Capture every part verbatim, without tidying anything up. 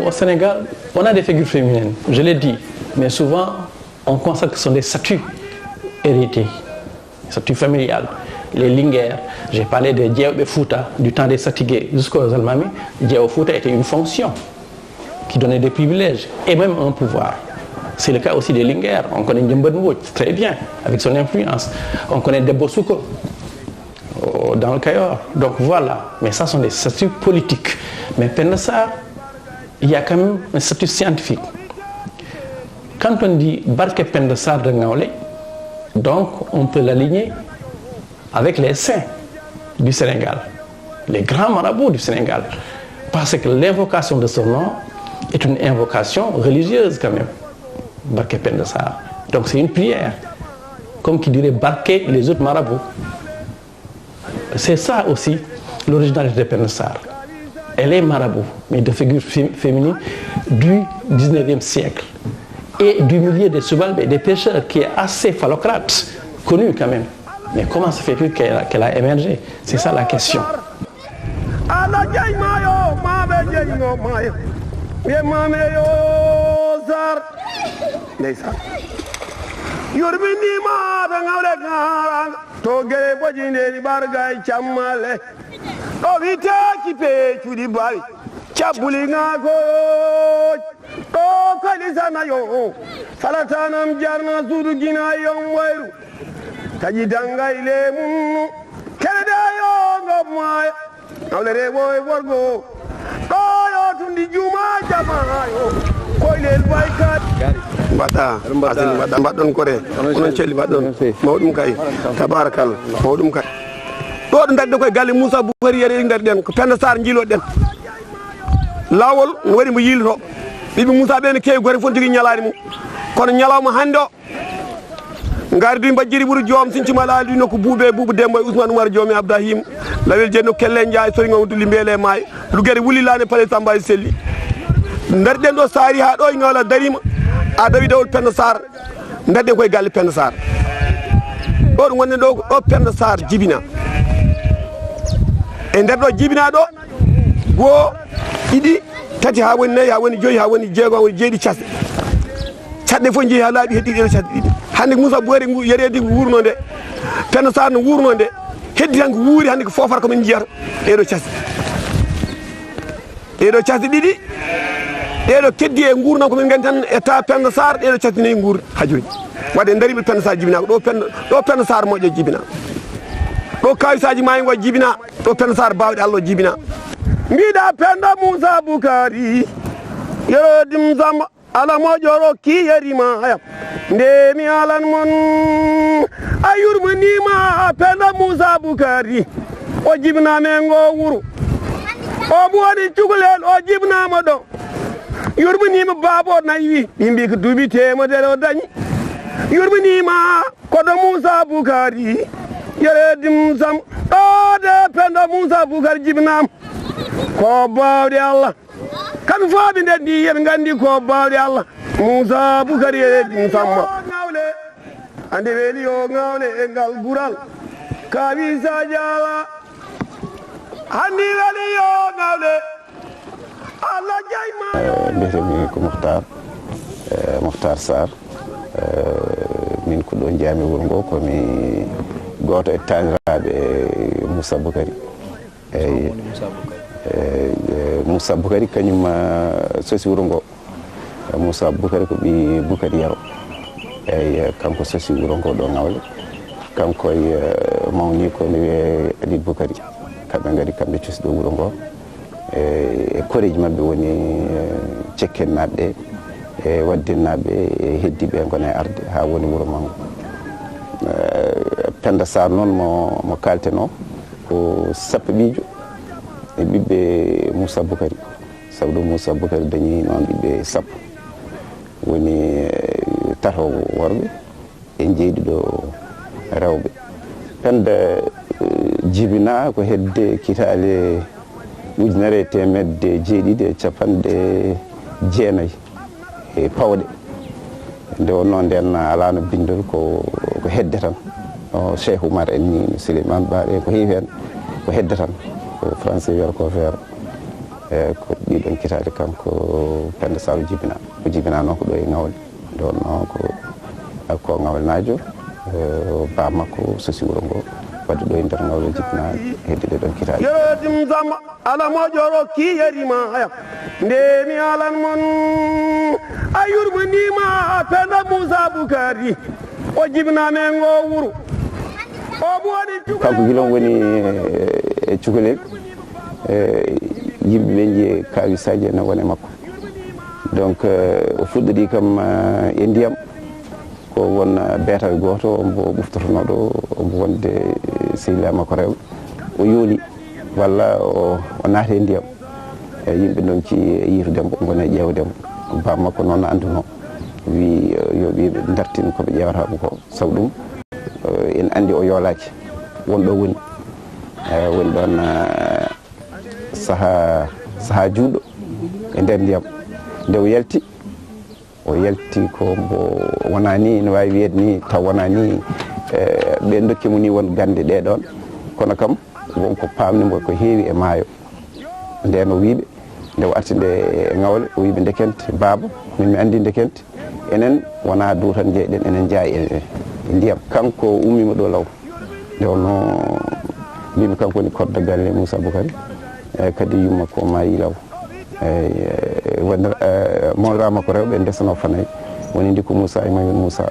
Au Sénégal, on a des figures féminines, je l'ai dit, mais souvent, on constate que ce sont des statuts hérités, statuts familiales. Les Linguères, j'ai parlé des Diewo Fouta, du temps des Satigué jusqu'aux Almami. Diewo Fouta était une fonction qui donnait des privilèges et même un pouvoir. C'est le cas aussi des Linguères. On connaît Ndiambat Mbodj, très bien, avec son influence. On connaît Debbo Suko, euh, dans le Cayor. Donc voilà. Mais ça, ce sont des statuts politiques. Mais Penda Sarr, il y a quand même un statut scientifique. Quand on dit Barke Penda Sarr de Ngaoulé, donc on peut l'aligner avec les saints du Sénégal, les grands marabouts du Sénégal. Parce que l'invocation de son nom est une invocation religieuse quand même. Barke Penda Sarr. Donc c'est une prière, comme qui dirait Barke les autres marabouts. C'est ça aussi l'originalité de Penda Sarr. Elle est marabout, mais de figure fé- féminine du dix-neuvième siècle et du milieu des Subalbes, des pêcheurs, qui est assez phallocrate, connu quand même. Mais comment se fait-il qu'elle a, qu'elle a émergé ? C'est ça la question. Alla jeymayo maɓe jeyno mayo. Ɓe mame yo sar. Ndeysaan. Yurminima ɓe ngawle garanga. To gere boji ndeni barga e cammale. Ɗo witeki pe cuɗi bawi. Cabbuli ngako. Ɗo kalisana yo. Falatanam jarna sudu gina yon wayru. Taƴi dangay lemun. Kene da yo ngom maya. Awle rewo e worgo. Ɗo yo tundi juma jama yo. Koylel baykat. Mbaɗɗa. Asin mbaɗɗa. Mbaɗɗon kore. Onon celli mbaɗɗon. Mawɗum kay. Tabarakallah. Mawɗum kay. Ɗo ɗo daɗde koye galle Moussa Boukari yere nder ɗen ko Penda Sarr jiiloɗen. Laawol no waɗi mo yiilto. Ɓiɓɓe Moussa ɓe no keewi, gooto fof no jogii ñalaani mum. Kono ñalawma hannde o, ngaari duy mbajjiri ɓuri joom sinci malaali duy nokku buuɓe buuɓe dembo e Ousmane Oumar Joomi Abdahim. Lawel jeenno kelle njaay sori ngam dulli mbeele maay. Lugere wuli laane pale Samba e selli. Ndari ɗen ɗo saari haa ɗo e ngawla darima. A dawi dawol Penda Sarr. Ndari ɗen koye galle Penda Sarr. Ɗo ɗo ngonɗen ɗo, ɗo Penda Sarr jibina. E nder ɗo jibina ɗo, goo, ɗiɗi, tati, haa woni nayi, haa woni joyi, haa woni jeego, haa woni jeeɗi casɗe. Caɗɗe fof njehi haa laaɓi, heddi ɗeɗo casɗe ɗiɗi. Hannde Moussa Boukari ngu yereede ngu wuurno nde, Penda Sarr no wuurno nde, heddi tan ko wuuri hannde ko foofata ko min njiyata ɗeɗo casɗe. Ɗeɗo casɗe ɗiɗi, ɗeɗo keddi e nguurnam ko min nganndi tan e ta Penda Sarr, ɗeɗo casɗe nayi nguurdi haa jooni. Wadde ndariɓe Penda Sarr jibinaaka, ɗo Penda, ɗo Penda Sarr moƴƴo jibina. Ɗo kawisaaji maayo ngo jibina, ɗo Penda Sarr baawɗe Allah o jibina. Mbiɗa Penda Moussa Boukari, yero dim Samba, ala moƴƴo rokki yeri maaya. Nde mi alan mon, a yurminima Penda Moussa Boukari. O jibinama e ngo wuro. O mo woni cukalel, o jibinama ɗo. Yurminima baabo nayi wi, ɓe mbi ko duuɓi temedere o dañi. Yurminima koɗo Moussa Boukari. Yere dim Samba, ɗo de Penda Moussa Boukari jibinama. Ko baawɗe Allah. Kamɓe fof ɓe ndenndi, eɓe nganndi ko baawɗe Allah. Moussa Boukari e Dim Samba. Ngawle, hannde weli o ngawle e ngal gural. Kawisa Diala. Hannde weli o ngawle. Allah jeyma yo. Mbiyetee-mi ko Mouhtar, eh, Mouhtar Sarr. Eh, min ko ɗo njiyaa-mi wuro ngo, ko mi gooto e taaniraaɓe Moussa Boukari. Eyi. Moussa Boukari kañum sosi wuro ngo. Moussa Boukari ko ɓii Boukari Yero. Eyi, kanko sosi wuro ngo ɗo Ngawle. Kanko e mawni ko ne wiyee Alid Boukari. Kamɓe ngari, kamɓe cosi ɗo wuro ngo. E koreeji maɓɓe woni Cekkennaaɓe, e Waddinnaaɓe, e heddiiɓe ngona e arde haa woni wuro manngo. Penda Sarr noon mo, mo kaalten o, ko sappo ɓiijo e ɓiɓɓe Moussa Boukari. Sabu ɗum Moussa Boukari dañi noon ɓiɓɓe sappo. Woni, eh, tato worɓe e jeeɗiɗo rewɓe. Penda, eh, jibinaa ko hedde kitaale ujunere e teemedde jeeɗiɗi e capanɗe jeenayi e pawɗe. Nde wonnoo ndeen alaano binndol, ko, ko hedde tan. No Cheikh Oumar en nii, no Souleymane Ba ɓe, ko heewi heen, ko hedde tan. Ko français wiyata ko vero. E, ko ɗiɗon kitaale kanko Penda Sall jibina. O jibinano ko ɗo e Ngawle. Nde wonno ko, ko Ngawlenaajo, e, ba makko sosi wuro ngo, wadde ɗo e nder Ngawle jibina hedde ɗe ɗon kitaale. Yero Jim Samba, ala moƴo rokki yeri ma haya. Nde mi alan mon, a yurminima Penda Moussa Boukari. O jibina men ngo wuro. O ɓoɗi cukalel. Kanko gila woni e, e cukalel. E, yimɓe ɓe njiye kawisaaji ene wona e makko. Donc, e, o fuɗɗori kam, e, e ndiyam. Ko won, e, beetawe gooto, ombo ɓuftotonooɗo, ombo wonde, e, sehilaaɓe makko rewɓe. O yooli, walla o, o naati e ndiyam. E, yimɓe ndonki yiitudemo, ngona e ƴeewdemo. Ba makko noon no anndunoo. Wi, e, yo ɓe dartin ko ɓe ƴeewata mo ko. Sabu ɗum, e, en anndi o yoolaaki. Won ɗo woni. E, woni ɗoon, e, sahaa, sahaa juutɗo e nder ndiyam. Nde o yalti, o yalti ko mbo wonaa ni, ene waawi wiyeede ni, taw wonaa ni, e, ɓe ndokki mo ni won gannde ɗee ɗoon. Kono kam, won ko paamni mo ko heewi e maayo. Ndeen o wiiɓe, nde o arti nde e Ngawle, o wiiɓe ndekente, baaba, min mi anndi ndekente. Enen wonaa dow tan njeyɗen, enen njaha e, e ndiyam. Kanko ummiima ɗo law. Nde wonno mbimi kanko woni koddo galle Moussa Boukari. E, kadi yumma ko maayi law. E, e, wonde, e, mawniraaɓe makko rewɓe ndesano Fanay. Woni Ndikku Moussa e Maymun Moussa.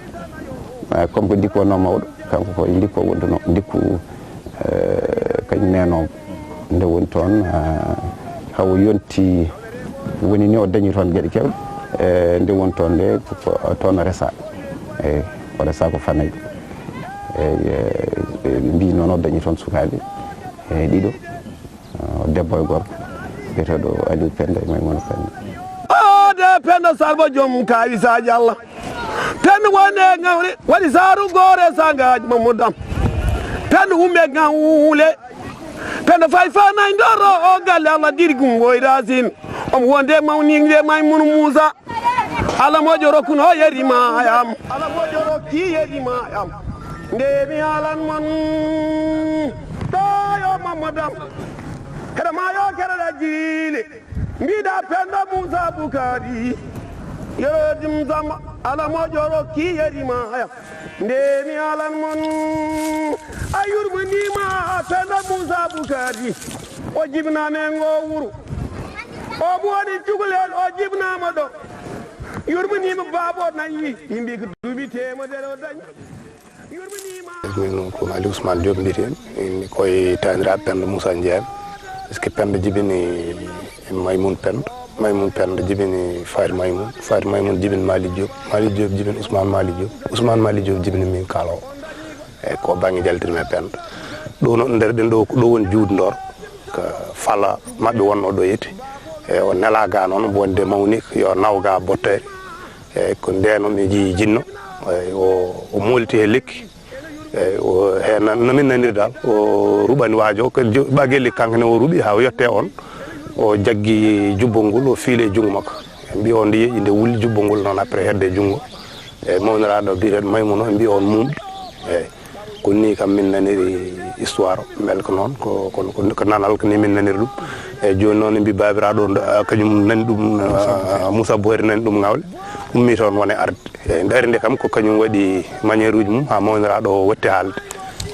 E, comme ko Ndikku wonno mawɗo, kanko ko Ndikku o wonduno. Ndikku, e, kañum nenomo. Nde woni toon, ah, hawo yonti, woni ni o dañi toon geɗe kewɗe. E, nde woni toon nde, ko, ko toon o resa. E, o resa ko Fanay. E, e, e, ɓe mbii noon o dañi toon sukaaɓe, e, ɗiɗo, ah, debbo e gorko, biyeteeɗo Aliou Penda e Maymuna Penda. O de Penda Salba joom kawisaaji Allah. Penda wonde e Ngawle, waɗi saaru goore sangaaji Mamadou Dam. Penda ummi e Ngawle. Penda fay Fanay ndoro o galle Allah diri gungo e Racine. Omo wonde e mawninde Maymuna Moussa. Allah moƴo rokkuno yeri ma yam. Allah moƴo rokki yeri ma yam. Nde mi alan mon. Ɗo yo Mamadou Dam. Hera ma yo kerere jiile. Mbiɗa Penda Moussa Boukari, yero Jim Samba, ala moƴo rokki yeri ma haya. Nde mi alan mon, a yurminima Penda Moussa Boukari. O jibina men ngo wuro. O ɓoɗi cukalel, o jibinama ɗo. Yurminima baaba o nayi, yimɓe ko duuɓi temedere o dañi. Min ko Aliou Ousmane Diop mbiyetee. Min ko e taaniraaɓe Penda Moussa Ndiaye. Parce que Penda jibini Maymoun Penda. Maymoun Penda jibini Fari Maymoun. Fari Maymoun jibini Mali Diop. Mali Diop jibini Ousmane Mali Diop. Ousmane Mali Diop jibini min kala o. E ko bannge jaltirme Penda. Ɗo noon nder ɗen ɗo, ɗo woni juutndoor. Ko fala maɓɓe wonno ɗo yetti. E o nela ga noon wonde mawni yo naw ga bottere. E ko ndeno mi jii jinno, e o, o moliti he lekki. E o, he na-, no min naniri dal, o ruɓani waajo, ko jo-, ɓagel lekki kanko ne o ruɓi haa o yette on. O jaggi jubbol ngol, o fiili e junngo makko. Mbi on nde yeeƴi nde wulli jubbol ngol noon après hedde junngo. E mawniraaɗo biyeteeɗo Maymuno, mbi on mumɗi. E ko ni kam min naniri histoire, mbele ko noon, ko, ko, ko, ko nanal ko ni min naniri ɗum. E jooni noon mbi baabiraaɗo on, ah, kañum nani ɗum, ah, Moussa Boyri nani ɗum Ngawle. Ummi toon wone arde. E, nde ari nde kam ko kañum waɗi manière uji mum haa mawniraaɗo o watti haalde.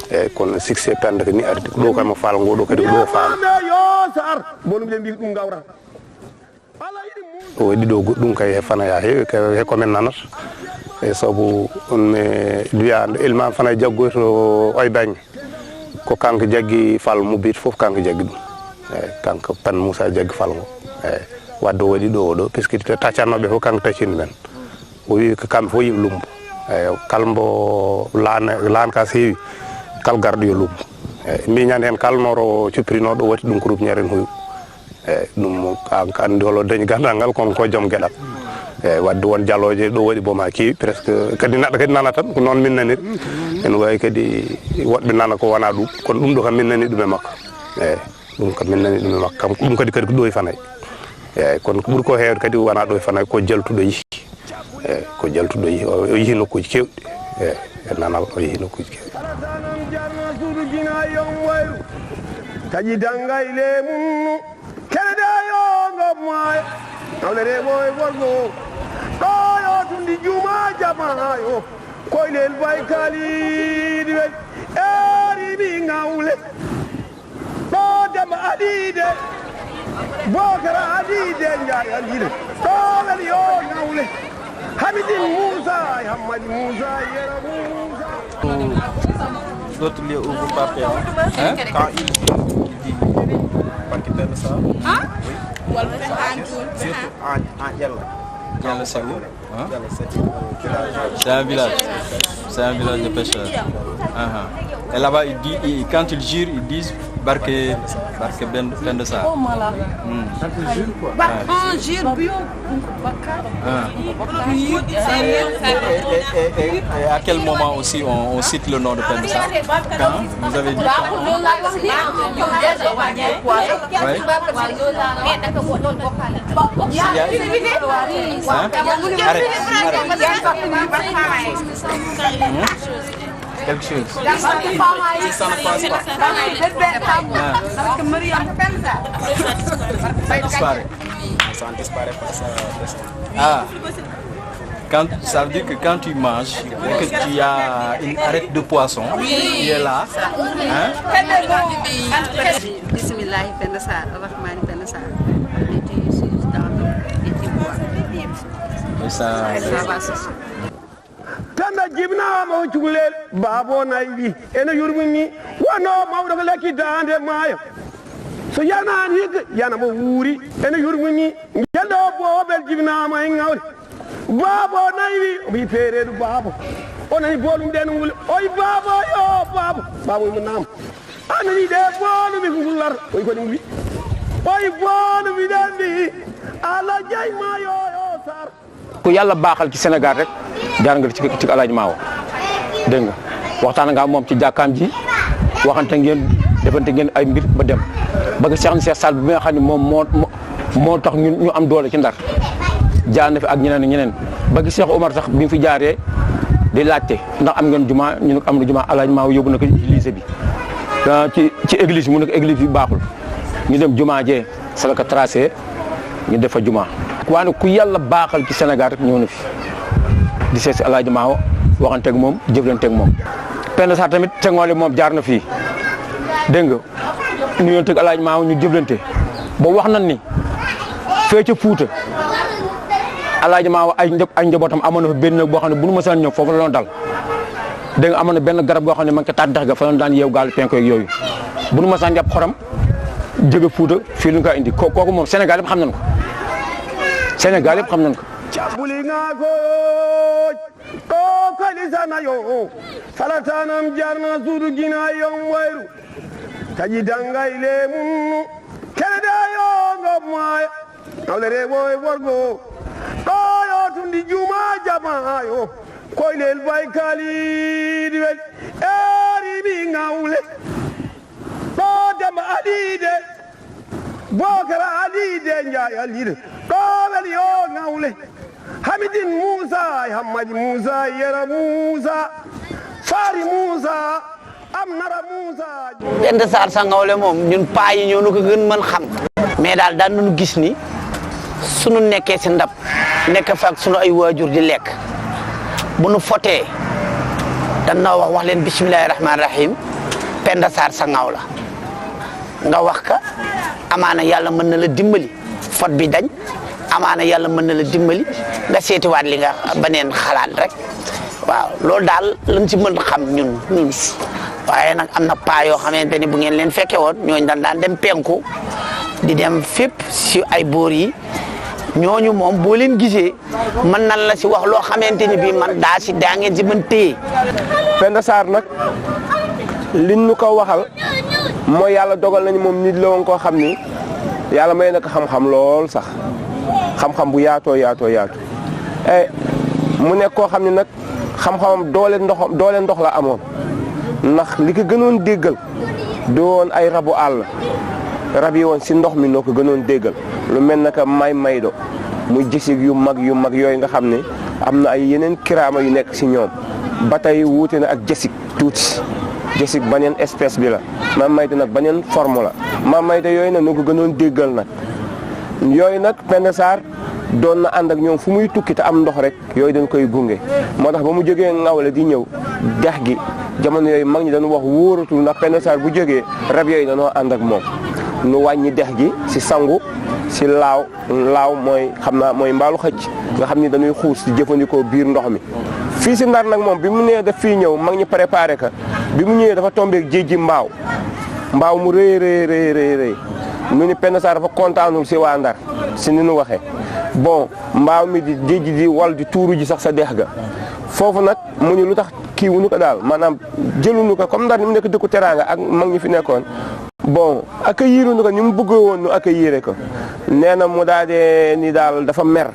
E, kono succès Penda ko ni ardi. Ko ɗo kam o faala ngo ɗo kadi ko ɗo o faala. Yo Sar, bonum ɓe mbi ɗum gawra. O waɗi ɗo goɗɗum kay he Fanay haa heewi, kay he ko min nanata. E sabu on mi duya nde ilma Fanay jaggoy to oy bannge. Ko kanko jaggi fal mo biit fof kanko jaggi ɗum. Eeyi, kanko Penda Moussa jaggi fal ngo. Eeyi, wadde o waɗi ɗo, o ɗo, puisque to taccannoɓe fof kanko taccini men. O wi ko kamɓe fof yimɓe lumbo. Eeyi, kala mbo laana, laana ka seewi, kala garɗo yo lumbo. Eeyi, mbi ñande heen kala noro cuppirinoɗo o watti ɗum groupe ñeren huyu. Eeyi, ɗum an ko anndi holo dañi gandal ngal, kono ko joom geɗal. Eeyi, wadde won jalooje ɗo waɗi boom haa keewi, presque kadi neɗɗo kadi nana tan, ko noon min naniri. Ene waawi kadi woɗɓe nana ko wona ɗum, kono ɗum ɗo kam min nani ɗum e makko. Eeyi, ɗum kam min nani ɗum e makko, kam ko ɗum kadi, kadi ko ɗo e Fanay. Eeyi, kono ko ɓuri ko heewde kadi wona ɗo e Fanay, ko jaltuɗo yihi. Eeyi, ko jaltuɗo yihi, o, o yihi nokkuuji keewɗi. Eeyi, e nanal o yihi nokkuuji keewɗi. Alasanan jarna suudu jina yon wayru. Taƴi dangay leemun. Kene de yo Rewo e worgo, ɗo yo tundi juma jama yo, koylel bay kalidi wel, eri mi ngawle. Ɗo Demba Alide, Bokara Alide, Njaay Alide, ɗo weli yo ngawle. Hamidin Musa, Hammadi Musa, Yero Musa. D'autres lieux où vous partez, hein? Hein? Quand il, il dit, parce que ça, oui. Surtout en, en Yella. Yella, c'est où? Hein? Yella, c'est une village. C'est un village. C'est un village de pêcheurs. Uh-huh. Et là-bas, il dit, il- quand ils jurent, ils disent Barke, Barke Ben, Ben de Sar. Oh, malade. Hmm. Bah, on gère bio. Bakar. Ah. Bio. Et, et- et- et à quel moment aussi on, on cite le nom de Penda Sarr? Quand vous avez dit quand? Ouais. S'il y a une- Hein? Arrête, arrête. Hmm? Quelque chose. Si ça ne passe pas. Ah. Ça disparaît. Ça disparaît pas, ça descend. Ah. Quand, ça veut dire que quand tu manges et que tu as une arête de poisson qui est là, hein? Bismillahi Penda Sarr, Rahmani Penda Sarr. Et tu suis dans l'eau et tu bois. Et ça, Ça va, c'est ça. Penda jibinama o cukalel, baabo nayi wi ene yurmini, wano mawɗo ko lekki dande maayo. So yanani hikka, yana mo wuuri, ene yurmini. Ngel ɗo boobel jibinama e ngawle. Baabo nayi wi, o wi peereedu baabo. O nani boolum ɗen ngule. Oy baabo yo baabo. Baabo mo naam. A nani ɗe boolumi ko ngullar. Oy ko ɗum wi. Oy boolumi ɗen mbi. Ala jay maayo yo Sarr. Ku yàlla baaxal ci Sénégal rek, jaar nga ci ci Alaaji Maawo. Dégg nga, waxtaan nga moom ci jàkkaam ji, waxante ngeen, defante ngeen ay mbir ba dem ba gis Cheikh Cheikh Sall bi nga xam ne moom moo moo moo tax ñun ñu am doole ci Ndar. Jaar na fi ak ñeneen ak ñeneen ba gis Cheikh Omar sax bi mu fi jaaree di laajte ndax am ngeen juma, ñu ne ko am na juma. Alaaji Maawo yóbbu na ko ci lycée bi, ah, ci ci église, mu ne ko église bi baaxul. Ñu dem juma jee, sala ko tracé, ñu def fa juma. Waaye nag ku yàlla baaxal ci Sénégal rek ñëw na fi di seet si Alaaji Maawo, waxanteeg moom, jëflanteeg moom. Penda Sarr tamit, Senghor moom jaar na fii, dégg nga, ñu yonteeg Alaaji Maawo, ñu jëflante ba wax nañ ni fee ca Fuuta, Alaaji Maawo ay nja ay njabootam amoon na fa benn néeg boo xam ne bu nu mësaan ñëw foofu la doon dal. Dégg nga, amoon na benn garab goo xam ne man ko taat dex ga fa la doon daan yeew gaalu penko yeeg yooyu. Bu nu mësaan yàpp xorom jóge Fuuta, fii lu ñu ko indi ko kooku moom Sénégal yëpp xam nañ ko. Sénégal yëpp xam nañ ko. Buli nga ko ko kali sana yo. Salatanam jarna sudu gina yon wayru. Taji dangay lemun. Kere da yo ngop maya. Awle rewo e worgo. Ɗo yo tundi juma jama yo. Koylel bay kalidi wel. Eri mi ngawle. Ɗo Demba Alide. Bokara Alide, Njaay Alide. Ɗo weli yo ngawle. Hamidin Musa, Hammadi Musa, Yera Musa, Fari Musa, Amnara Musa. Penda Sarr Sangawle moom, ñun paa yi ñoo nu ko gën mën xam. Mais daal daan nañu gis ni sunu nekkee si ndab, nekk fa ak sunu ay waajur di lekk, bu nu fotee dan noo wax, wax leen bismillahi rahmaani rahim. Penda Sarr Sangawle, nga wax ka, amaana yàlla mën na la dimbali, fot bi dañ. Amaana yàlla mën na la dimbali, nga seetiwaat li nga beneen xalaat rek. Waaw, loolu daal lañ ci mën xam ñun ñun. Waaye nag am na paa yoo xamante ni bu ngeen leen fekke woon, ñooñu dañ daan dem penku, di dem fépp si ay boor yi. Ñooñu moom boo leen gisee, mën nan la si wax loo xamante ni bii man daa si daa ngeen si mën téye. Penda Sarr nag, liñ ñu ko waxal mooy yàlla dogal nañu moom nit la woon koo xam ni yàlla may na ko xam-xam lool sax, xam-xam bu yaatoo yaatoo yaatu. E mu nekk koo xam ne nag xam-xamam doole ndox, doole ndox la amoon, ndax li ko gënoon déggal du woon ay rabu àll, rab yi woon si ndox mi noo ko gënoon déggal, lu mel na ka may maydo, muy jësig yu mag yu mag yooyu nga xam ne am na ay yeneen kiraama yu nekk si ñoom. Ba tey wuute na ak jësig tuuti. Jësig beneen espèce bi la, maam mayta nag beneen forme la. Maam mayta yooyu nag nu ko gënoon déggal nag. Yooyu nag Penda Sarr Doon na ànd ak ñoom fu muy tukki te am ndox rek, yooyu dañ koy gunge. Moo tax ba mu jógee Ngawle di ñëw dex gi, jamono yooyu mag ñi dañu wax wóoratul, ndax Penda Sarr bu jógee rab yooyu dañoo ànd ak moom. Nu wàññi dex gi si sangu, si laaw. Laaw mooy, xam naa, mooy mbaalu xëcc, nga xam ni dañuy xuus di jëfandikoo biir ndox mi. Fii si Ndar nag moom, bi mu nee daf fii ñëw, mag ñi préparé ka, bi mu ñëwee dafa tombé géej gi mbaaw, mbaaw mu rëy rëy rëy rëy rëy. Nu ni Penda Sarr dafa kontaanul si waa Ndar, si ni nu waxee. Bon, mbaaw mi di géej gi di wal di tuuru ji sax sa dex ga. Foofu nag mu ni lu tax kii wuñu ko daal, maanaam jëluñu ko comme Ndar ni mu nekk dëkku teraanga ak mag ñi fi nekkoon. Bon, accueilliruñu ko ni mu bëggee woon nu accueillir ko. Nee na mu daal dee ni daal dafa mer.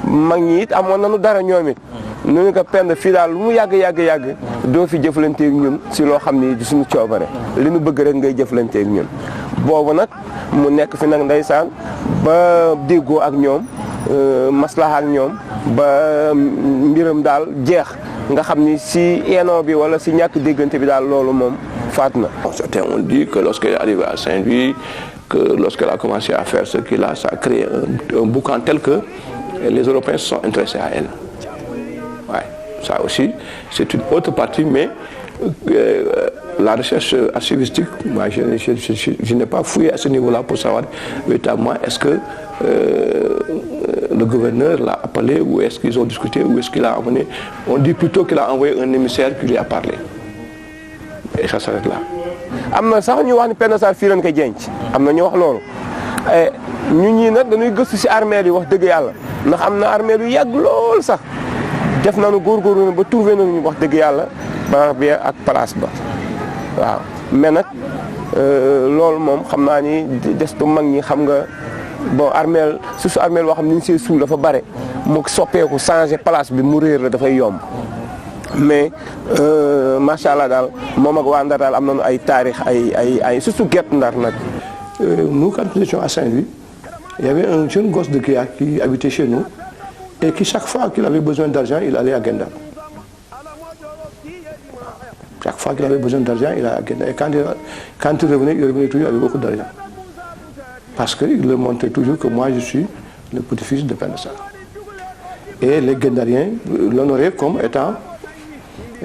Mag ñi it amoon nañu dara ñoom it. Nu ni ko, Penda, fii daal lu mu yàgg, yàgg, yàgg, doo fi jëflanteeg ñun si loo xam ni du suñu coobare. Li nu bëgg rek ngay jëflanteeg ñun. Boobu nag mu nekk fi nag ndeysaan ba déggoo ak ñoom, euh, maslaha ak ñoom ba mbiram daal jeex. Nga xam ni si eno bi wala si ñàkk déggante bi daal, loolu moom faatu na. Bon, certains ont dit que lorsqu'il est arrivé à Saint-Louis, que lorsqu'elle a commencé à faire ce qu'il a, ça a créé un, un boucan tel que les Européens se sont intéressés à elle. Ouais. Ça aussi, c'est une autre partie, mais euh, la recherche archivistique, moi, je, je, je, je n'ai pas fouillé à ce niveau-là pour savoir véritablement est-ce que euh, le gouverneur l'a appelé ou est-ce qu'ils ont discuté ou est-ce qu'il a amené. On dit plutôt qu'il a envoyé un émissaire qui lui a parlé. Et ça s'arrête là. Am na sax ñu wax ni Penda Sarr fii lañ ko jenc, am na ñu wax loolu. Eh, ñu ñii nag dañuy gëstu si armeel yi, wax dëgg yàlla, ndax am na armeel yu yàgg lool sax. Def nañu góorgóorlu na ba trouvé nañu, wax dëgg yàlla, barab bi ak place ba. Waaw, mais nag euh, loolu moom xam naa ni destu mag ñi, xam nga. Bon, armeel, suuf su armeel boo xam ni ñu see suul dafa bare, mu soppeeku, changé place bi, mu réer la, dafay yomb. Mais euh, macha allah daal, moom ak waa Ndar daal am nañu ay taarix, ay ay ay surtout Guet Ndar nag. Euh, nous, quand nous étions à Saint-Louis, il y avait un jeune gosse de Guéa qui habitait chez nous et qui, chaque fois qu'il avait besoin d'argent, il allait à Guet Ndar. Chaque fois qu'il avait besoin d'argent, il allait à Guet Ndar. Et quand il, quand il revenait, il revenait toujours avec beaucoup d'argent. Parce qu'il leur montrait toujours que moi, je suis le petit-fils de Penda Sarr. Et les Guet-Ndariens l'honoraient comme étant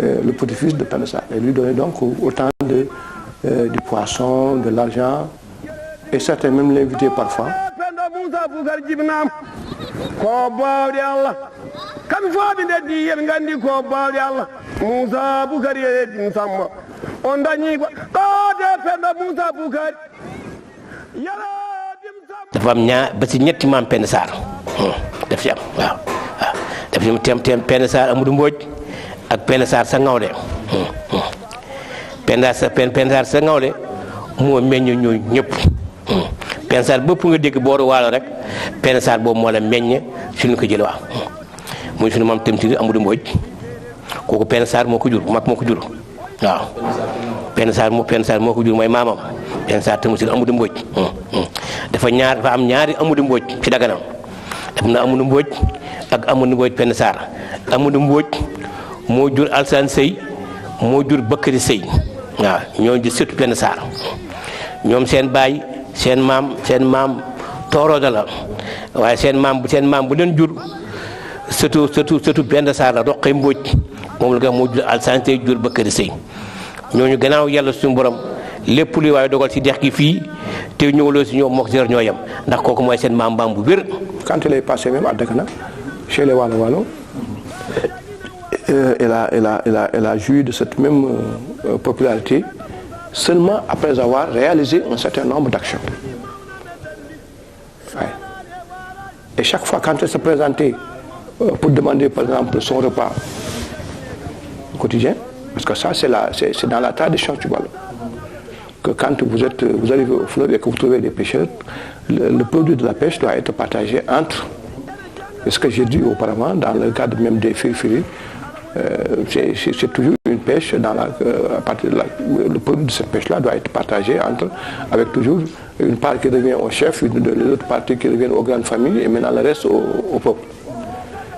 euh, le petit-fils de Penda Sarr. Et lui donnaient donc autant de, euh, du poisson, de l'argent. Et certains même l'invitaient parfois. Penda Moussa Boucar jibinam ko baawɗe Allah. Kamɓe fof ɓe ndeddi, yen nganndi ko baawɗe Allah. Moussa Boucar yeedim Samba. On dañi ko ɗo de Penda Moussa Boucar. Yala dim Samba. Dafa am ñaar ba ci ñetti maam Penda Sarr. Hmm. Daf ci am, waaw. Waaw. Daf ci am tem tem Penda Sarr Amadou Mbodj ak Penda Sarr sa Ngawle. Hmm. Hmm. Penda Sarr, Pen-, Penda Sarr sa Ngawle moo meññ ñooñu ñëpp. Hmm. Penda Sarr bépp nga dégg booru Waalo rek, Penda Sarr boobu moo la meññ, suñu ko jël, waaw. Hmm. Muy suñu maam Tamsir Amadou Mbodj, kooku Penda Sarr moo ko jur, mag moo ko jur, waaw. Penda Sarr moo, Penda Sarr moo ko jur, mooy maamam. Penda Sarr Tamsir Amadou Mbodj. Hmm, hmm. Dafa ñaar, dafa am ñaari Amadou Mbodj ci Dagana. Am na Amadou Mbodj ak Amadou Mbodj Penda Sarr. Amadou Mbodj moo jur Alsaan Sëy, moo jur Bakari Sëy. Waaw, ñoo di sëtu Penda Sarr. Ñoom seen baay, seen maam, seen maam Toorodo la. Waaye seen maam, seen maam bu leen jur, sëtu, sëtu, sëtu Penda Sarr la, Roqe Mbodj. Moom la nga moo jur Alsaan Sëy, jur Bakari Sëy. Ñooñu, gannaaw Yàlla suñu borom, lépp luy waaye dogal ci dex gi fii, te ñëwaloo si ñoom, mook zéro ñoo yem. Ndax kooku mooy seen maam, maam bu wér. Quand il est passé même à Dagana, chez les Waalo Waalo, euh, il a, il a, il a, il a joui de cette même euh, popularité, seulement après avoir réalisé un certain nombre d'actions. Ouais. Et chaque fois, quand elle se présentait euh, pour demander, par exemple, son repas quotidien, parce que ça, c'est la, c'est, c'est dans la tradition, tu vois, que quand vous êtes, vous arrivez au fleuve et que vous trouvez des pêcheurs, le, le produit de la pêche doit être partagé entre. C'est ce que j'ai dit auparavant, dans le cadre même des firifiri, euh, c'est, c'est, c'est toujours une pêche dans la, euh, à partir de la, le produit de cette pêche-là doit être partagé entre, avec toujours une part qui revient au chef, une, l'autre partie qui revient aux grandes familles, et maintenant le reste au, au peuple.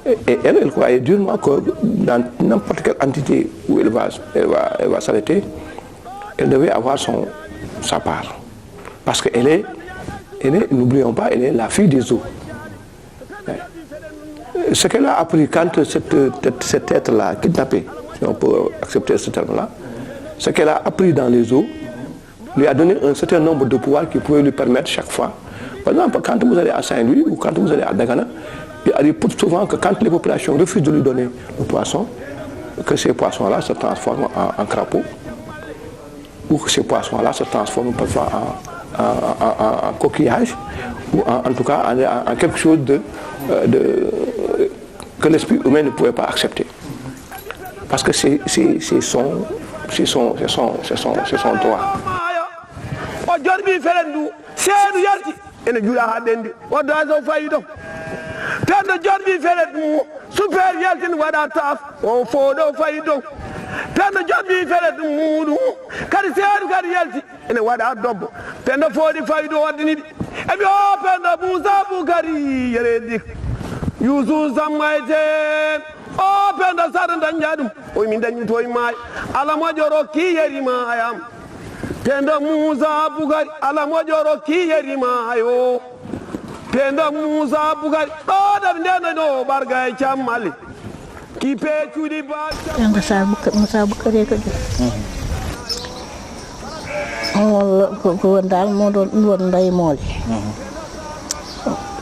Et, et elle, elle croyait durement que dans n'importe quelle entité où elle va, elle va, elle va s'arrêter, elle devait avoir son, sa part. Parce qu'elle est, elle est, n'oublions pas, elle est la fille des eaux. Ce qu'elle a appris quand cet, cet, cet être-là, kidnappé, si on peut accepter ce terme-là, ce qu'elle a appris dans les eaux, lui a donné un certain nombre de pouvoirs qui pouvaient lui permettre chaque fois. Par exemple, quand vous allez à Saint-Louis ou quand vous allez à Dagana, il arrive souvent que quand les populations refusent de lui donner le poisson, que ces poissons-là se transforment en, en crapauds, ou que ces poissons-là se transforment parfois en, en, en, en coquillage, ou en, en tout cas en, en quelque chose de, euh, de, que l'esprit humain ne pouvait pas accepter. Parce que c'est, c'est, c'est son, c'est son, c'est son, c'est son, c'est son droit. O jorɓi felen ndu, seedu yalti, ene juula haa ɓenndi, o daaso fayi dow. Pendo jorɓi felen ɗum, super yaltin waɗa taaf, o fooɗo fayi dow. Pendo jorɓi felen ɗum muuɗum, kadi seedu kadi yalti, ene waɗa dobbo. Pendo fooɗi fayi dow, waddini ɗi. E ɓe o Pendo Muusa Bukari, yereeɗi. Yuusuf Sammayte, o Pendo Sar dañƴa ɗum, o min dañƴu toye maayo. Ala moƴƴo rokki yeri maayam. Pendo Muusa Bukari, Ala moƴƴo rokki yeri maayo. Pendo Muusa Bukari, ɗo ɗam ndeno no barga e cammali. Ki pecuɗi ba Penda Sar Bukari, Musa Bukari ko ɗum. On walla ko, ko won dal mo ɗon ɗum won mbayi moole.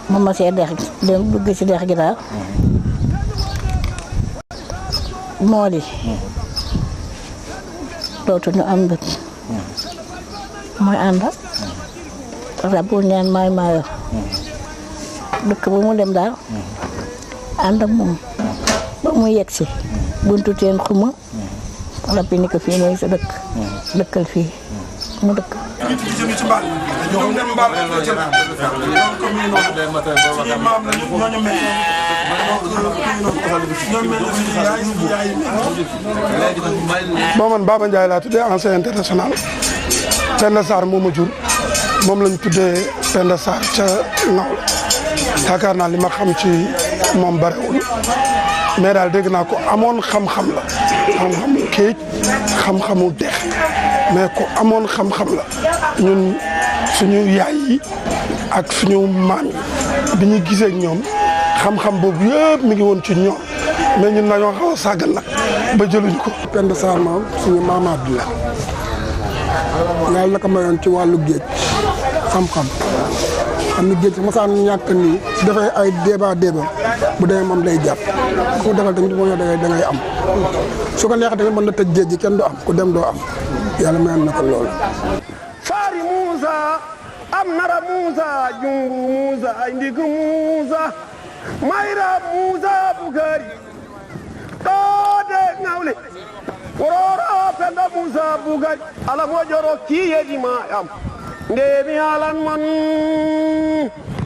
Mo masi e dex gi, ɗen ɗuggi si dex gi dal. Mooli. Ɗo to ñu am dëkk. Mooy ànda. Rabbu neen maay maayo. Dëkk bu mu dem daal. Ànd ak moom. Ba mu yegg si. Buntu teen xuma. Rabbi ni ko fii mooy sa dëkk. Dëkkal fii. Mu dëkk. Ñu ci mbaal, ñoom dem mbaal, donc mi ngi noonu. Suñuy maam la ñu, ñoo ñu meññ. Donc mi ngi noonu. Ñoo meññ suñu yaay, suñu yaay. Bon, man Baba Ndiaye laa tuddee, ancien international. Penda Sarr moo ma jur, moom lañ tuddee Penda Sarr ca Ngawla. Yaakaar naa li ma xam ci moom barewul, mais daal dégg naa ko amoon xam-xam la, xam-xam géej, xam-xamu dex, mais ko amoon xam-xam la. Ñun suñu yaay yi ak suñu maam yi, bi ñu gisee ak ñoom, xam-xam boobu yëpp mi ngi woon ci ñoom, mais ñun dañoo xaw a sàggan nag ba jëluñ ko. Penda Sarr moom suñu maamaat bi la, yàlla na ko mayoon ci wàllu géej xam-xam. Xam ni géej mosaan ñàkk nii, su defee ay débat débat, bu demee moom day jàpp, ku ko defal tamit boo ñëwee da ngay, da ngay am. Su ko neexee tamit mën na tëj géej gi, kenn du am, ku dem doo am. Yàlla mayoon na ko loolu. Fari Muusa, Amnara Muusa, Jumbu Muusa, Ndik Muusa, Mayra Muusa Bukari. Ɗo de Ngawle. Wororo Penda Muusa Bukari. Ala moƴƴo rokki yedi ma am. Nde mi haalan mon.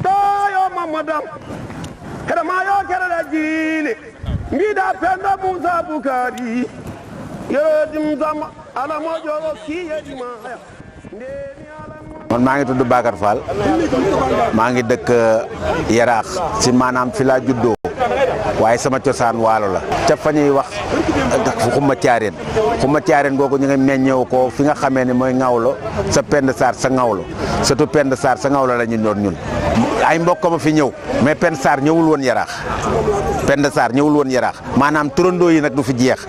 Ɗo yo Mamadou Am. Heɗa ma yo kerele jiile. Mbiɗa Penda Muusa Bukari. Yero dim sama. Ala moƴƴo rokki yedi ma am. Man maa ngi tudd Bakar Fall, maa ngi dëkk Yaraax, si maanaam fi laa juddoo, waaye sama cosaan waalo la. Ca fa ñuy wax fu Xumma Caareen, Xumma Caareen googu ñu ngi meññeewu ko fi nga xamee ne mooy Ngawlo, sa Penda Sarr sa Ngawlo, surtout Penda Sarr sa Ngawlo la ñu doon ñun. Ay mbokk ma fi ñëw, mais Penda Sarr ñëwul woon Yaraax, Penda Sarr ñëwul woon Yaraax. Maanaam turandoo yi nag du fi jeex,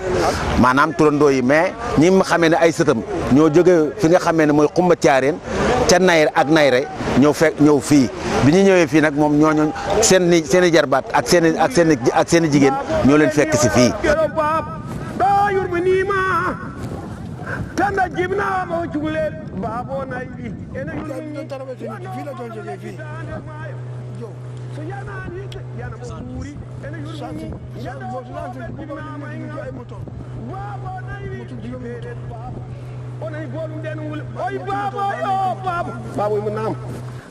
maanaam turandoo yi, mais ñi ma xamee ne ay sëtam ñoo jóge fi nga xamee ne mooy Xumba Caareen ca Nayre ak Nayre ñëw fekk ñëw fii. Bi ñu ñëwee fii nag moom ñooñu seen i seen i jarbaat ak seen i ak seen i ak seen i jigéen ñoo leen fekk si fii. Ɗo yurminima, Penda jibnama o cukalel, baabo nayi ɗi. Ene yurmini. So yanani hikka, yana mo wuuri. Ene yurmini. Yanda o cukalel jibnama e ngam. Baabo nayi ɗi. Baabo. O nani boolum ɗen wuli. Oy baabo, yo baabo. Baabo mo nam.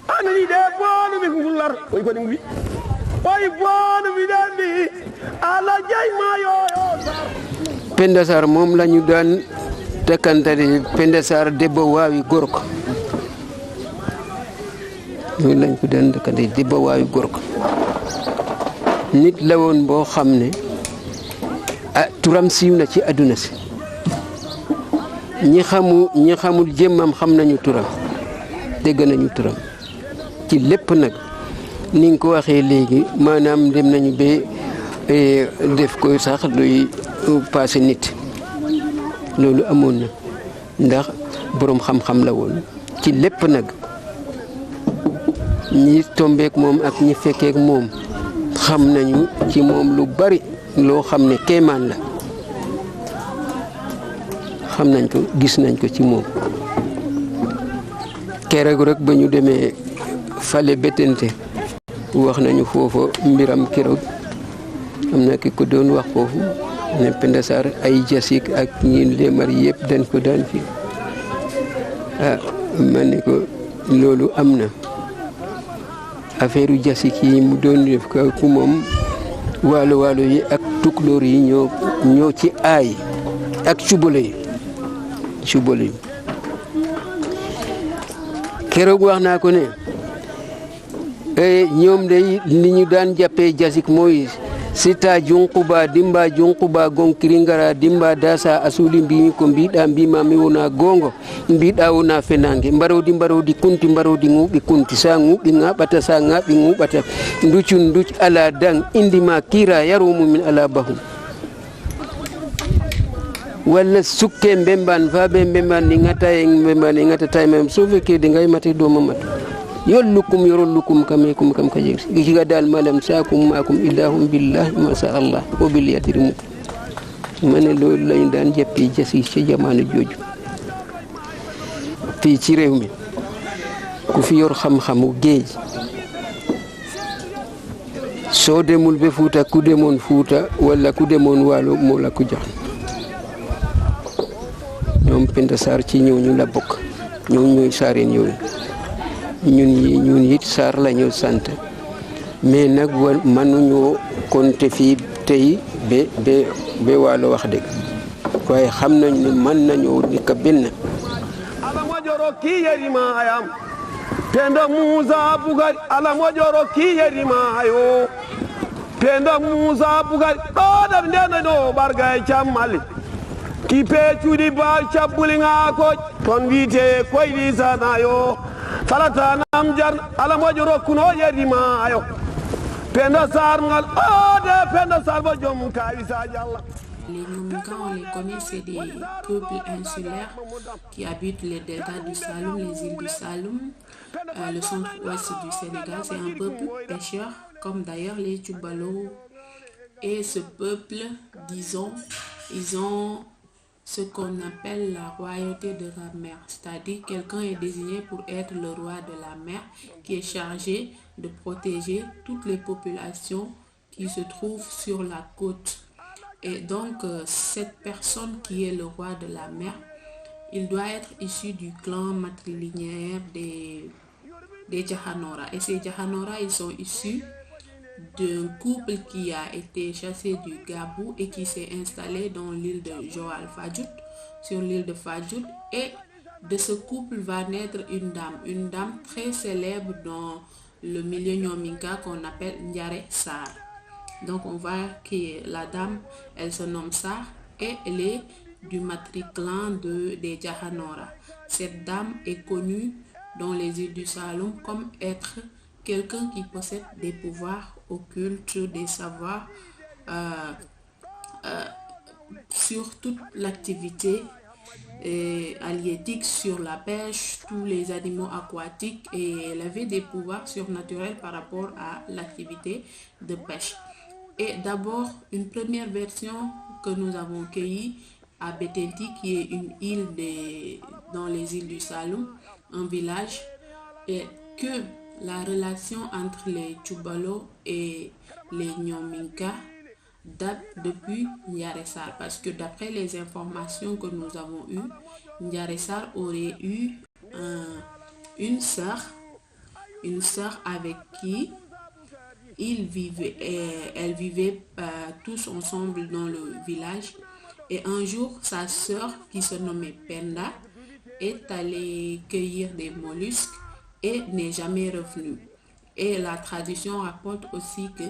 A nani ɗe boolumi ngullar. Oy ko ɗum wi. Oy boolumi ɗen mbi. Ala jay ma yo, yo Sarr. Penda Sarr moom la ñu daan dëkkantale Penda Sarr debbo waawi gorko. Loolu lañ ko daan dëkkantale debbo waawi gorko. Nit la woon boo xam ne, ah, turam siiw na ci àdduna si. Ñi xamu, ñi xamul jëmmam xam nañu turam. Dégg nañu turam. Ci lépp nag, ni nga ko waxee léegi, maanaam dem nañu ba E, def ko sax luy passé nit. Loolu amoon na, ndax boroom xam-xam la woon ci lépp nag. Ñi tombeek moom ak ñi fekkeek moom xam nañu ci moom lu bari loo xam ne kéemaan la. Xam nañ ko, gis nañ ko ci moom. Keroog rek ba ñu demee fale Betente, wax nañu foofa mbiram keroog. Am na ki ko doon wax foofu ne Penda Sarr ay jasik ak ñi leemar yëpp dañ ko daan fi. Ah, ma ne ko loolu am na. Affaire u jasik yi mu doon def ko ku moom, waalo waalo yi ak tukulóor yi ñoo, ñoo ci aay, ak cubalo yi, cubalo yi. Keroog wax naa ko ne, eh, ñoom day li ñu daan jàppee jasik mooy sita junquba, dimba junquba, gonkiri ngara, dimba dasa, asuli mbi ko mbiɗa, mbima mi wona gongo, mbiɗa wona fenange, mbarodi, mbarodi kunti, mbarodi ŋuɓi kunti, sa ŋuɓi ŋaɓata, sa ŋaɓi ŋuɓata, nducu nduc ala dan, indi ma kira, yaromu min ala bahum. Walla sukke mbemban, fa ɓe mbemban, ni ŋata e mbemban, ni ŋata tay mem, so fekke de ngay mate do mamat. Yollukum, yorollukum, kame kum, kam kaje. Giga dal malam sakum makum, illahum billahi, ma sha Allah, o bil yadrimu. Ma ne loolu lañu daan jàppee jasi ca jamono jooju. Fii ci réew mi, ku fi yor xam-xamu géej, soo demul ba Fuuta, ku demoon Fuuta walla ku demoon Waalo moo la ko jox. Ñoom Penda Sarr ci ñooñu la bokk. Ñoom ñooy Saareen yooyu. Ñun yi, ñun it Sarr la ñu sant. Mais nag, wa-, mënuñoo compter fii tey ba, ba, ba Waalo, wax dëgg. Waaye xam nañ ne mën nañoo nekk benn. Ala moƴƴo rokki yerima ayam. Penda Muusa Bukari, ala moƴƴo rokki yerima ayo. Penda Muusa Bukari, ɗo ɗam ndeno ɗo ɓarga e cammali. Ki peecuɗi ba cabbuli ŋaakooj, ton wiite koyli sanayo. Salata nam jar, ala moƴƴo rokkuno yerima ayo. Penda Sarr ngal, o de Penda Sarr bo joom kaawi sa jalla. Les Nyominka, on les connaît, c'est des peuples insulaires qui habitent les deltas du Saloum, les îles du Saloum, euh, le centre-ouest du Sénégal. C'est un peuple pêcheur, comme d'ailleurs les Tchoubalo. Et ce peuple, disons, ils ont ce qu'on appelle la royauté de la mer, c'est-à-dire quelqu'un est désigné pour être le roi de la mer, qui est chargé de protéger toutes les populations qui se trouvent sur la côte. Et donc, euh, cette personne qui est le roi de la mer, il doit être issu du clan matrilinéaire des, des Djahanora. Et ces Djahanora, ils sont issus d'un couple qui a été chassé du Gabou et qui s'est installé dans l'île de Joal Fadjout, sur l'île de Fadjout. Et de ce couple va naître une dame, une dame très célèbre dans le milieu Nyominka qu'on appelle Ndiare Sarr. Donc on voit que la dame, elle se nomme Sarr et elle est du matriclan de, des Djahanora. Cette dame est connue dans les îles du Saloum comme être quelqu'un qui possède des pouvoirs occultes, des savoirs, euh, euh, sur toute l'activité, euh, halieutique, sur la pêche, tous les animaux aquatiques, et elle avait des pouvoirs surnaturels par rapport à l'activité de pêche. Et d'abord, une première version que nous avons cueillie à Betenti, qui est une île de, dans les îles du Saloum, un village, et que la relation entre les Tchoubalo et les Nyominka date depuis Ndiare Sarr, parce que d'après les informations que nous avons eues, Ndiare Sarr aurait eu un, une sœur, une sœur avec qui ils vivaient, euh, elles vivaient, euh, tous ensemble dans le village. Et un jour, sa sœur, qui se nommait Penda, est allée cueillir des mollusques et n'est jamais revenue. Et la tradition raconte aussi que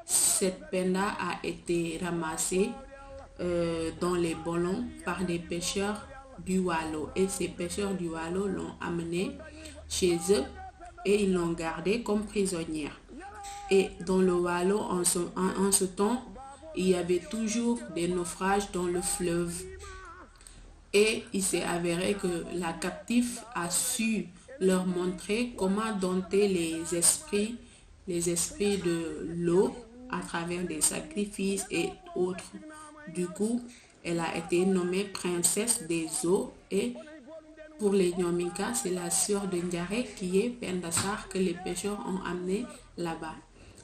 cette Penda a été ramassée, euh, dans les bolons par des pêcheurs du Waalo. Et ces pêcheurs du Waalo l'ont amenée chez eux et ils l'ont gardée comme prisonnière. Et dans le Waalo, en ce, en, en ce temps, il y avait toujours des naufrages dans le fleuve. Et il s'est avéré que la captive a su leur montrer comment dompter les esprits, les esprits de l'eau à travers des sacrifices et autres. Du coup, elle a été nommée princesse des eaux et pour les Nyominka, c'est la sœur de Ndiare qui est Penda Sarr que les pêcheurs ont amenée là-bas.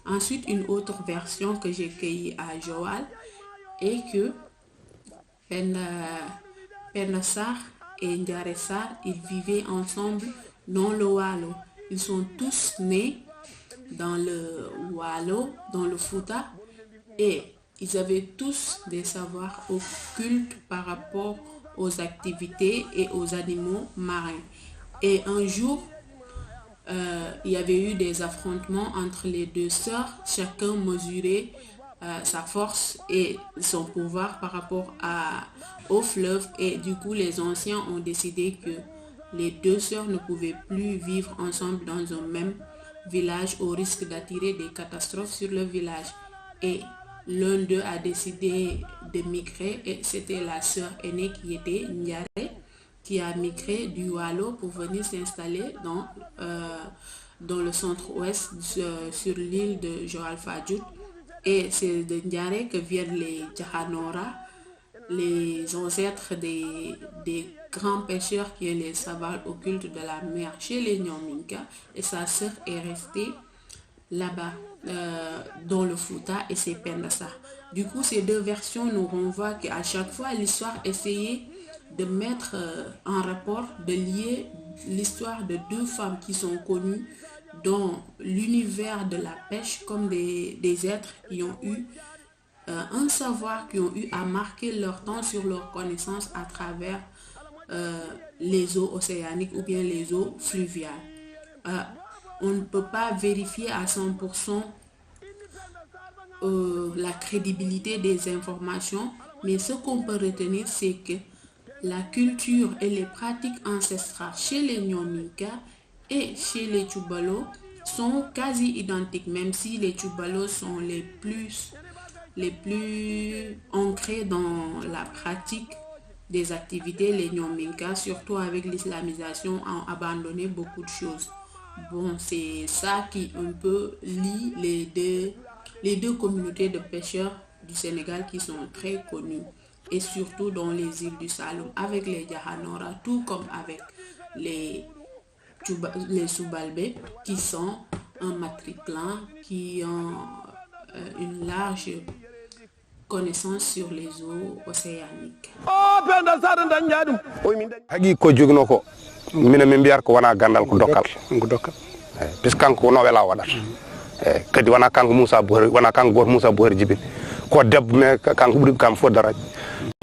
Ensuite, une autre version que j'ai cueillie à Joal est que Penda, Penda Sarr et Ndiare Sarr, ils vivaient ensemble dans le Waalo. Ils sont tous nés dans le Waalo, dans le Fouta, et ils avaient tous des savoirs occultes par rapport aux activités et aux animaux marins. Et un jour, euh, il y avait eu des affrontements entre les deux sœurs. Chacun mesurait, euh, sa force et son pouvoir par rapport à, au fleuve. Et du coup, les anciens ont décidé que les deux sœurs ne pouvaient plus vivre ensemble dans un même village au risque d'attirer des catastrophes sur le village. Et l'un d'eux a décidé de migrer et c'était la sœur aînée qui était Ndiare, qui a migré du Waalo pour venir s'installer dans, euh, dans le centre-ouest, sur, sur l'île de Joal Fadiouth. Et c'est de Ndiare que viennent les Jahanora, les ancêtres des, des grands pêcheurs qui est les savants occultes de la mer chez les Nyominka. Et sa sœur est restée là-bas, euh, dans le Fouta, et c'est Penda Sarr. Du coup, ces deux versions nous renvoient qu'à chaque fois, l'histoire essayait de mettre, euh, en rapport, de lier l'histoire de deux femmes qui sont connues dans l'univers de la pêche comme des, des êtres qui ont eu, euh, un savoir, qui ont eu à marquer leur temps sur leur connaissance à travers, euh, les eaux océaniques ou bien les eaux fluviales. Euh, on ne peut pas vérifier à cent pour cent, euh, la crédibilité des informations, mais ce qu'on peut retenir, c'est que la culture et les pratiques ancestrales chez les Nyominka et chez les Tchoubalo sont quasi identiques, même si les Tchoubalo sont les plus, les plus ancrés dans la pratique des activités. Les Nyominka, surtout avec l'islamisation, ont abandonné beaucoup de choses. Bon, c'est ça qui un peu lie les deux, les deux communautés de pêcheurs du Sénégal qui sont très connues, et surtout dans les îles du Saloum, avec les Jahanora, tout comme avec les Tchouba-, les Soubalbé, qui sont un matriclan, qui ont, euh, une large connaissance sur les eaux océaniques. O penda sara dañja ɗum. O min dañ. Haqi ko joginoo ko, minen min mbiyata ko wonaa ganndal, ko dokkal. Ko dokkal. Eyi, puisque kanko ko Nowela waɗata. Eyi, kadi wonaa kanko Moussa Bouhari, wonaa kanko gooto Moussa Bouhari jibini. Ko debbo, mais kanko ɓuri kam fof daraaji.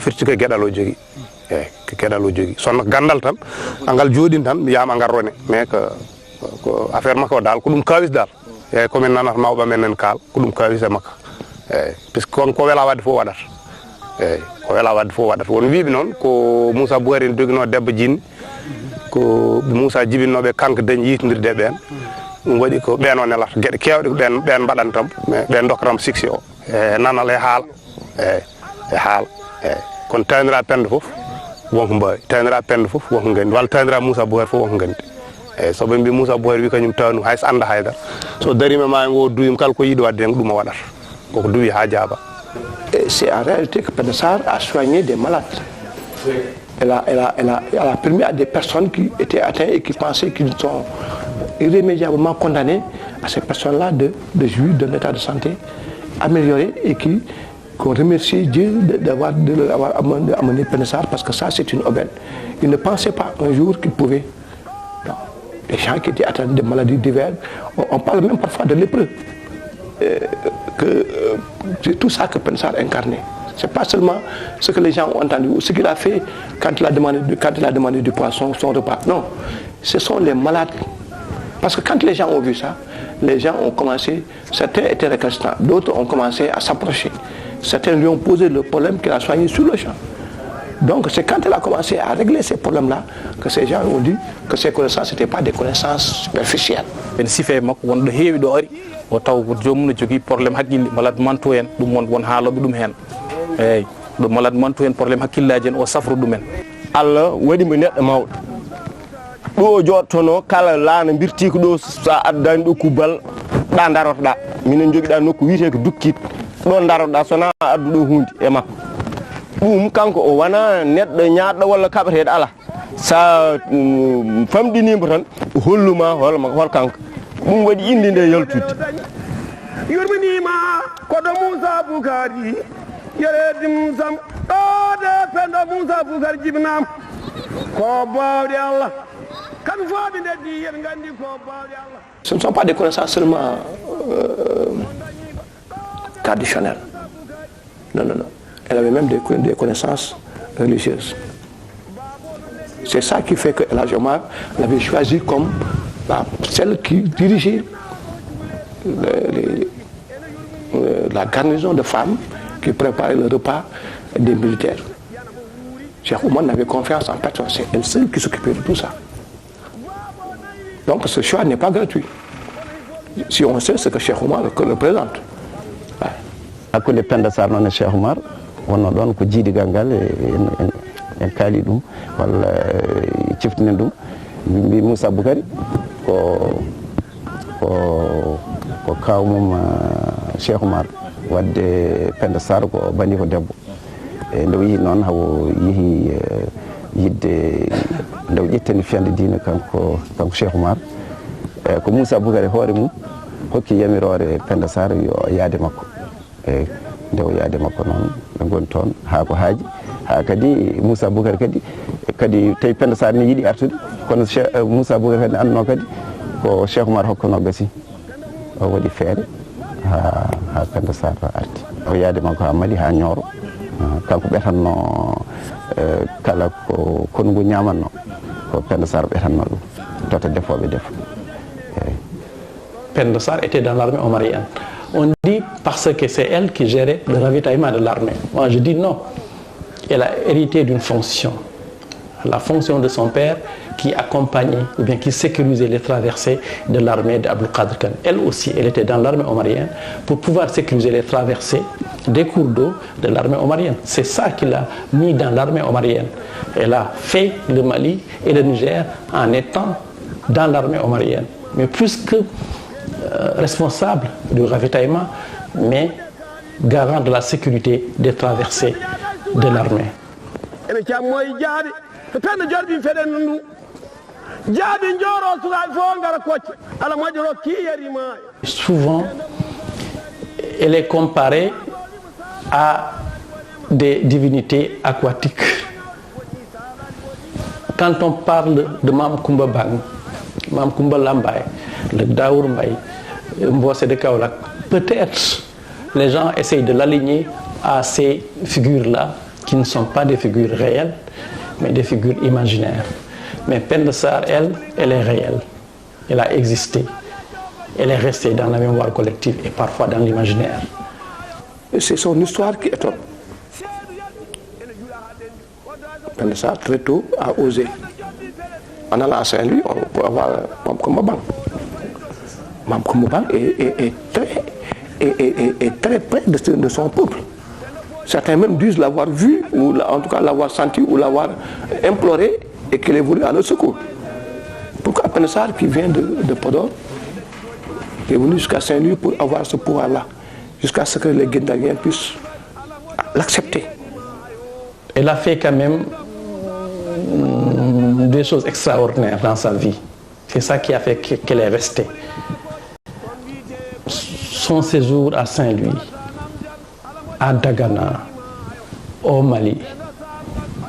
Firti ko geɗal o jogii. Eyi, ko geɗal o jogii. Sinno ganndal tan, angal jooɗin tan, mi yiyama angal rone. Mais ko, ko affaire makko o daal, ko ɗum kaawis daal. Eyi, ko min nanata mawɓe amen en kaal, ko ɗum kaawis e makko. Eyi, puisque kon ko wela waɗde fof waɗata. Eyi, ko wela waɗde fof waɗata. Won wiiɓe noon, ko Moussa Bouhari en doginoo debbo jinni, ko Moussa jibinnooɓe kanko dañi yiitondirde e ɓeen. Ɗum waɗi ko ɓeen o nelata. Geɗe keewɗe ko ɓeen, ɓeen mbaɗanta mo, mais ɓeen ndokkata mo succès o. E nanal e haala. Eyi, e haala. Eyi, kono tawnira penda fof wonko mbaawi. Tawnira penda fof wonko nganndi. Walla tawnira Moussa Bouhari fof wonko nganndi. Eyi, so ɓe mbi Moussa Bouhari wi kañum tawnu hay so annda haydara. So dariima maayo ngo duwima kala ko yiɗi waɗde heen ko ɗum o waɗata. Koko duwi haa jaaba. Et c'est en réalité que Penda Sarr a soigné des malades. Elle a, elle a, elle a, elle a permis à des personnes qui étaient atteintes et qui pensaient qu'ils sont irrémédiablement condamnés, à ces personnes-là de, de jouir d'un état de santé amélioré et qui, qui ont remercié Dieu de, d'avoir, de leur avoir amené, amené Penda Sarr, parce que ça, c'est une aubaine. Ils ne pensaient pas un jour qu'ils pouvaient, non, des gens qui étaient atteints de maladies diverses. On, on parle même parfois de lépreux. Euh, que, euh, c'est tout ça que Penda Sarr incarnait. C'est pas seulement ce que les gens ont entendu ou ce qu'il a fait quand il a demandé, quand il a demandé du poisson, son repas. Non, ce sont les malades. Parce que quand les gens ont vu ça, les gens ont commencé, certains étaient récalcitrants, d'autres ont commencé à s'approcher. Certains lui ont posé le problème qu'il a soigné sur le champ. Donc, c'est quand elle a commencé à régler ces problèmes-là que ces gens ont dit que ces connaissances n'étaient pas des connaissances superficielles. Ene sifee makko wonɗo heewi ɗo ari, o taw ko joomum no jogii problème haqqille, malade mentaux en, ɗum won, won haalooɓe ɗum heen. Eeyi, ɗum malade mentaux en, problème haqqillaaji en, o safro ɗumen. Allah waɗi mo neɗɗo mawɗo. Ɗo o jooɗotonoo, kala laana mbirtii ko ɗo, so a addaani ɗo kubbal, ɗa darotoɗa. Minen njogiɗa nokku wiyetee ko Dukkit. Ɗo darotoɗa, so wonaa a addu ɗo huunde e makko. Ɗum kanko o wonaa neɗɗo ñaaɗɗo walla kaɓeteeɗo, alaa. So a, mm, famɗiniimo tan, o holluma hol, hol kanko. Ɗum waɗi innde nde yaltude. Yurminiima ko ɗo Muusa Bukari. Yere ɗum sam ɗo de Penda Muusa Bukari jibinaama. Ko baawɗe Allah. Kamɓe fof ɓe ndeddi, yeɓe nganndi ko baawɗe Allah. Ce ne sont pas des connaissances seulement, euh, traditionnelles. Non, non, non. Elle avait même des, des connaissances religieuses. C'est ça qui fait que El Hadj Omar l'avait choisi comme la, celle qui dirigeait le, les, euh, la garnison de femmes qui préparait le repas des militaires. Cheikh Omar n'avait confiance en personne. C'est elle seule qui s'occupait de tout ça. Donc ce choix n'est pas gratuit. Si on sait ce que Cheikh Omar que représente. Ouais. Hakkunde Penda Sarr noon e Cheikh Omar, wonno ɗoon ko jiidigal ngal e, en, en, en kaali ɗum, walla, eh, ciftinen ɗum. Min mbi Moussa Boukari ko, ko, ko kaaw mum, ah, Cheikh Omar, wadde Penda Sarr ko bani ko debbo. E nde o yehi noon, hawo yehi, eh, yiɗde, nde o ƴettani fiyande diine kanko, kanko Cheikh Oumar. E ko Moussa Boukari hoore mum hokki yamiroore Penda Sarr yo yaade makko. E nde o yaade makko noon, ɓe ngoni toon haa ko haaji. Haa kadi Moussa Boukari kadi, kadi tawi Penda Sarr ne yiɗi artude, kono Che-, eh, Moussa Boukari kadi annduno kadi ko Cheikh Oumar hokkuno gasi. O waɗi feere haa, haa Penda Sarr arti. O yaade makko haa Mali, haa Nioro. Ah, kanko ɓetanno, eh, kala ko konu ngu ñaamanno, ko Penda Sarr ɓetanno ɗum, tota defooɓe defo. Eeyi. Penda Sarr était dans l'armée omarienne. On dit parce que c'est elle qui gérait le ravitaillement de l'armée. Moi, je dis non. Elle a hérité d'une fonction, la fonction de son père qui accompagnait ou bien qui sécurisait les traversées de l'armée d'Abdou Kadr Kane. Elle aussi, elle était dans l'armée omarienne pour pouvoir sécuriser les traversées des cours d'eau de l'armée omarienne. C'est ça qui l'a mis dans l'armée omarienne. Elle a fait le Mali et le Niger en étant dans l'armée omarienne, mais plus que, euh, responsable du ravitaillement, mais garant de la sécurité des traversées de l'armée. Ene cammo e jaaɓi, to Penda Jorbi feɗen ɗum. Jaaɓi njooro sukaaɓe fof ngara kocca. Ala moƴƴo rokki yari maayo. Souvent, elle est comparée à des divinités aquatiques. Quand on parle de Mam Koumba Bang, Mam Koumba Lambaye, le Daour Mbaye, Mbossé de Kaolack, peut-être les gens essayent de l'aligner à ces figures-là, qui ne sont pas des figures réelles, mais des figures imaginaires. Mais Penda Sarr, elle, elle est réelle. Elle a existé. Elle est restée dans la mémoire collective et parfois dans l'imaginaire. Et c'est son histoire qui étonne. Penda Sarr, très tôt, a osé. En allant à Saint-Louis, on peut avoir Mam Koumba Bang. Mam Koumba Bang est, est, est très, est, est, est, est très près de, ce- de son peuple. Certains même disent l'avoir vu, ou la- en tout cas l'avoir senti, ou l'avoir imploré, et qu'elle est venue à notre secours. Pourquoi Penda Sarr, qui vient de, de Podor, qui est venu jusqu'à Saint-Louis pour avoir ce pouvoir-là, jusqu'à ce que les Guindariens puissent l'accepter? Elle a fait quand même, mm, des choses extraordinaires dans sa vie. C'est ça qui a fait que- qu'elle est restée. Son séjour à Saint-Louis, à Dagana, au Mali,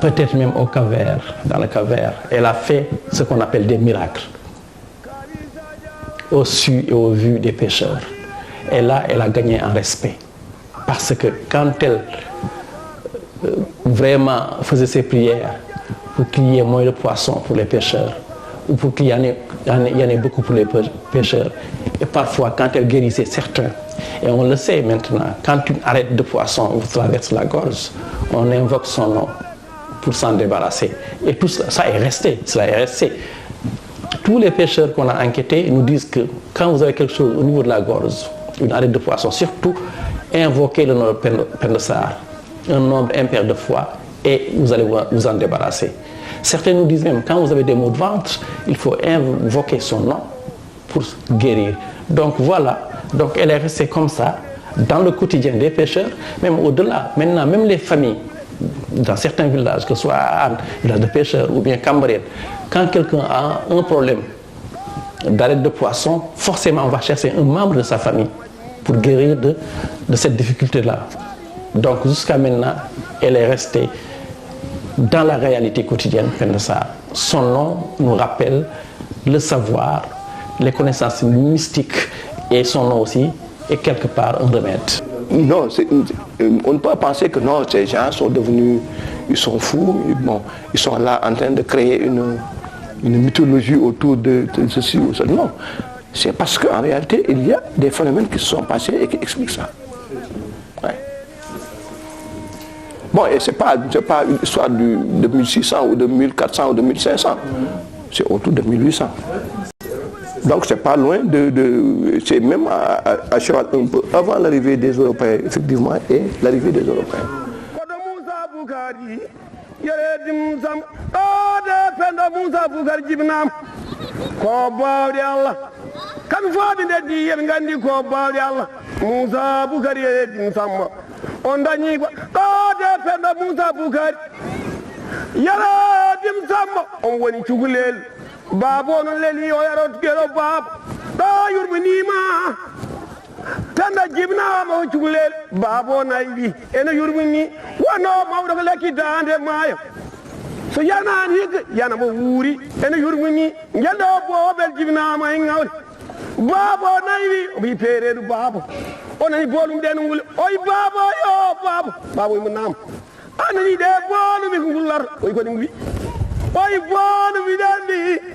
peut-être même au Cap-Vert, dans le Cap-Vert, elle a fait ce qu'on appelle des miracles au su et au vu des pêcheurs. Et là, elle a gagné en respect. Parce que quand elle, euh, vraiment faisait ses prières pour qu'il y ait moins de poissons pour les pêcheurs, ou pour qu'il y en ait, en ait- il y en ait beaucoup pour les pê- pêcheurs, et parfois quand elle guérissait certains, et on le sait maintenant, quand une arête de poisson vous traverse la gorge, on invoque son nom pour s'en débarrasser. Et tout ça, ça est resté, cela est resté. Tous les pêcheurs qu'on a enquêtés nous disent que quand vous avez quelque chose au niveau de la gorge, une arête de poisson, surtout, invoquez le nom de Penda, Penda Sarr, un nombre impair de fois, et vous allez vous, vous en débarrasser. Certains nous disent même, quand vous avez des maux de ventre, il faut invoquer son nom pour guérir. Donc voilà, donc elle est restée comme ça dans le quotidien des pêcheurs, même au-delà. Maintenant, même les familles, dans certains villages, que ce soit à Hann, village de pêcheurs ou bien Cambérène, quand quelqu'un a un problème d'arête de poisson, forcément on va chercher un membre de sa famille pour guérir de, de cette difficulté-là. Donc jusqu'à maintenant, elle est restée dans la réalité quotidienne, Penda Sarr. Son nom nous rappelle le savoir, les connaissances mystiques, et son nom aussi est quelque part un remède. Non, c'est- on ne peut pas penser que non, ces gens sont devenus, ils sont fous, bon, ils sont là en train de créer une, une mythologie autour de, de ceci ou cela. Non, c'est parce qu'en réalité, il y a des phénomènes qui se sont passés et qui expliquent ça. Ouais. Bon, et c'est pas, c'est pas une histoire du- de mille six cents ou de mille quatre cents ou de mille cinq cents. C'est autour de mille huit cents. Donc c'est pas loin de, de- c'est même à, à- à cheval un peu avant l'arrivée des Européens, effectivement, et l'arrivée des Européens. Kodo Moussa Boukari, yere dim sam, ɗo de Penda Moussa Boukari jibinama. Ko bawɗe Allah. Kamɓe fof ɓe ndeddi, eɓe nganndi ko baawɗe Allah. Muusa Bukari e Dim Samba. On dañii ko ɗo de Penda Muusa Bukari. Yere Dim Samba, on woni cukalel. Baaba o noon leli o yarot gero baaba. Ɗo yurminiima. Penda jibinaama o cukalel. Baaba o nayi wi, ene yurmini. Wonno mawɗo ko lekki daande maayo. So yanaani hikka, yana mo wuuri. Ene yurmini. Ngel ɗo boobel jibinaama e ŋawle. Baaba o nayi wi, o wi peereeɗu baaba. O nani boolum ɗen ngule. O wi baaba o yo baaba. Baaba o wi mo naam. A nani ɗe boolum e ngullar. O wi ko ɗum wi. O wi boolum wi ɗen ɗi.